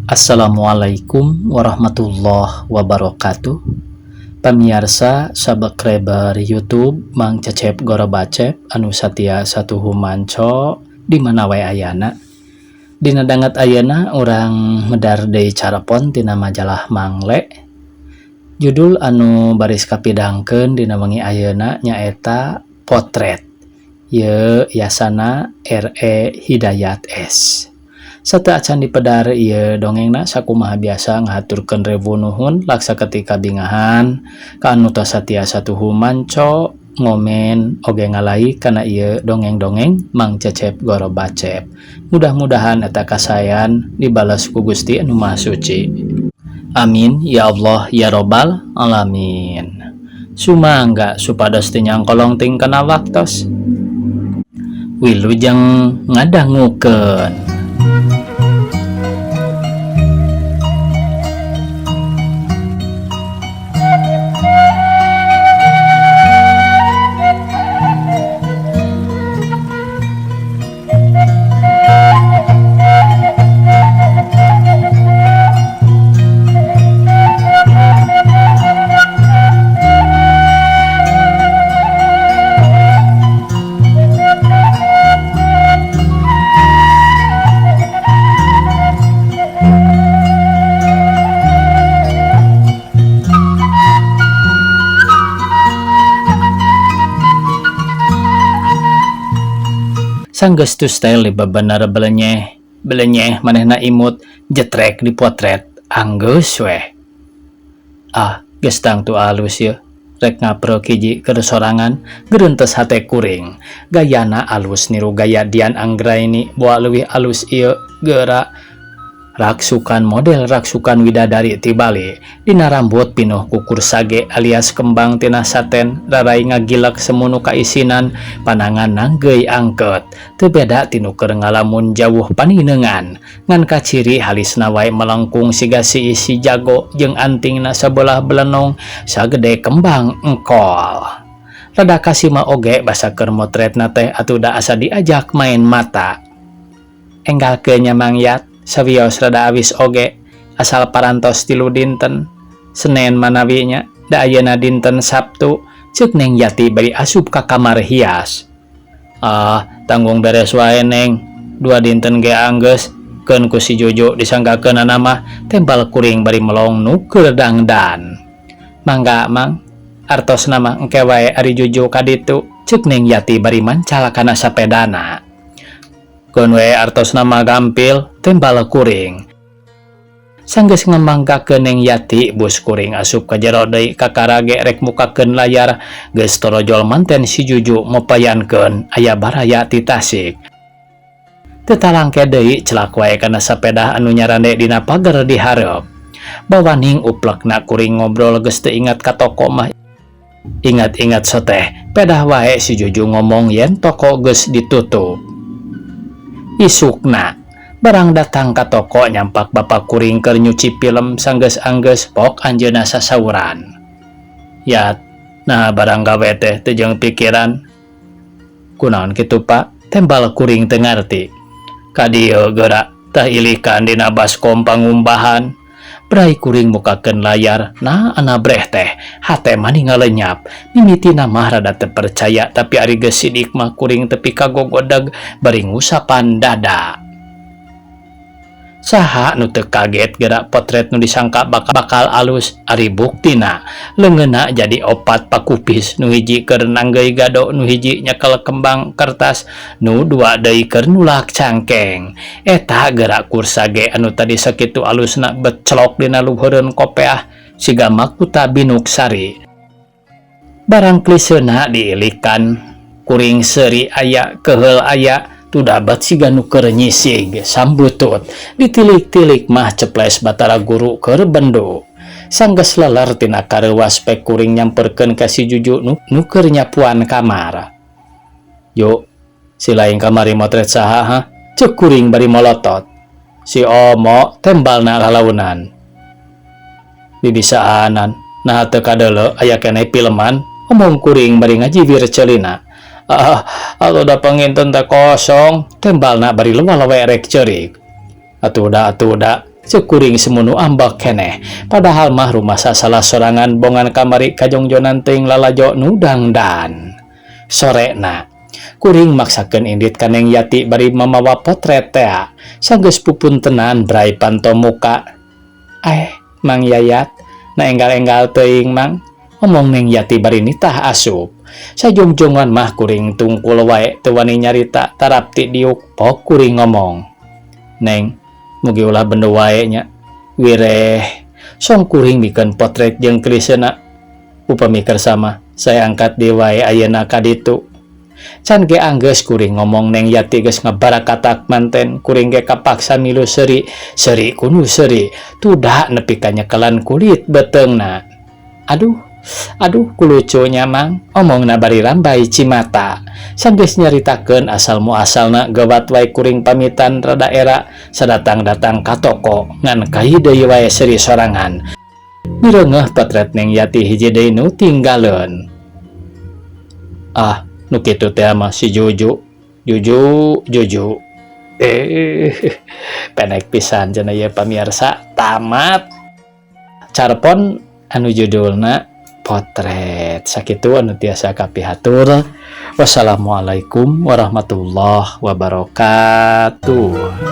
Assalamualaikum warahmatullahi wabarakatuh. Pamiarsa subscriber YouTube Mang Cecep Gorobacep anu satia satuhu manco di mana wae ayana. Dina danget ayeuna urang medar deui carepon tina majalah Mangle. Judul anu baris kapidangkeun dina wengi ayeuna nyaeta Potret. Ieu yasana RE Hidayat S. Sateuacan dipedar ieu dongengna sakumaha biasa ngahaturkeun rebu nuhun laksa ketika bingahan ka anu tos satia satuhu manco ngomen oge ngalike kana ieu dongeng-dongeng Mang Cecep Gorobacep. Mudah-mudahan eta kasaean dibales ku Gusti Anu Maha Suci. Amin ya Allah ya robbal alamin. Sumangga supados teu nyangkolong ting kana waktos. Wilujeng ngadangukeun. Sanggeus tus teh bebener belenyeh belenyeh manehna imut jetrek dipotret anggeus weh. Ah, geus tangtu alus yeuh. Rek ngaprek hiji keur sorangan geurentes hate kuring. Gayana alus niru gaya Dian Anggraini boa leuwih alus ieu geura. Raksukan model raksukan widadari ti Bali. Dina rambut pinuh kukur sage alias kembang tina saten rarai ngagilek semunu kaisinan panangan nanggeuy angket. Teu beda ti nu keur ngalamun jauh paninengan. Ngan kaciri halisna wae melengkung siga si isi jago jeung antingna sabelah belenong sagede kembang engkol. Rada kasima oge basa keur motretna teh atuh da asa diajak main mata. Enggalkeun nya Mang Yat. Sawios rada awis oge asal parantos tilu dinten Senen manawi nya da ayeuna dinten Sabtu ceuk Neng Yati bari asup ka kamar hias. Ah, tanggung beres wae Neng, dua dinten ge anggeus keun ku si Jojo disanggakeunana mah tembal kuring bari melong nu keur dangdan. Mangga Mang, artosna mah engke wae ari Jojo ka ditu ceuk Neng Yati bari mancal kana sapedana. Keun we artosna mah gampil tembal kuring. Sanggeus ngamanggakeun Neng Yati bus kuring asup ka jero deui kakarage rek mukakeun layar geus torojol manten si Juju mopayankeun aya baraya ti Tasik. Teu talangke deui celak wae kana sapedah anu nyarande dina pager di hareup. Bawaning uplekna kuring ngobrol geus teu ingat ka toko mah. Ingat-ingat soteh pedah wae si Juju ngomong yen toko geus ditutup. Isukna barang datang ka toko nyampak bapak kuring keur nyuci film sanggeus anggeus pok anjeunna sasauran. Yat, nah barang gawe teh teu jeung pikiran. Kunaon kitu Pak? Tembal kuring teu ngarti. Ka dieu geura tah ilikan dina baskom pangumbahan. Brai kuring mukakeun layar, nah anabreh teh hate mani ngalenyap. Mimitina mah rada teu percaya tapi ari geus sidik mah kuring tepi kagogodag bari ngusapan dada. Saha nu teu kaget geura potret nu disangka bakal alus ari buktina leungeunna jadi opat pakupis nu hiji keur nanggeuy gado nu hiji nyekel kembang kertas nu dua deui keur nulak cangkeng. Eta geura kursa ge anu tadi sakitu alusna becelok dina luhureun kopeah siga makuta binuk sari. Barang kliseuna diilikan kuring seuri aya keheul aya tudabat siga nu keur nyisig sambutut ditilik-tilik mah ceples Batara Guru keur bendo. Sanggeus leler tina kareuwas pek kuring nyamperkeun ka si Juju nu keur nyapuan kamar. Yo, si lain kamari motret saha ha? Ceuk kuring bari molotot. Si Omo tembalna lalaunan. Bibisaanan, nah teu kadeuleu aya keneh filman, omong kuring bari ngajiwir ceulina. Ah, atuh da panginten teh kosong, tembalna bari lewa-lewe rek ceurik. Atuh da, atuh da, Ceuk kuring semunu ambek keneh. Padahal mah rumasa salah sorangan bongan kamari kajongjonan teuing lalajo nu dangdan. Sorena, kuring maksakeun indit ka Neng Yati bari mamawa potret tea. Sanggeus pupuntenan bray panto muka. "Eh, Mang Yayat, na enggal-enggal teuing, Mang," omong Neng Yati bari nitah asup. Sajongjongan mah kuring tungkul wae teu wani nyarita tarapti diuk pok kuring ngomong. "Neng, mugi ulah bendo wae nya. Wireh," song kuring mikeun potret jeung klisena. "Upami kersa mah saya angkat deui wae ayeuna ka ditu." Can ge anggeus kuring ngomong, Neng Yati geus ngabarakatak manten. Kuring ge kapaksa milu seuri, seuri ku nu seuri tuda nepi ka nyekelan kulit beuteungna. "Aduh, aduh, kulucu nya, Mang," omongna bari rambay cimata. Sanggeus nyaritakeun asal muasalna, gawat wae kuring pamitan rada era sadatang-datang ka toko ngan kai deui wae seuri sorangan. Mireungeuh potret Neng Yati hiji deui nu tinggaleun. Ah, nu kitu teh mah si Juju. Juju, Juju. Eh, pendek pisan cenah ieu, pamirsa. Tamat. Carpon anu judulna Potret. Sakitu anu tiasa kapihatur. Wassalamualaikum warahmatullahi wabarakatuh.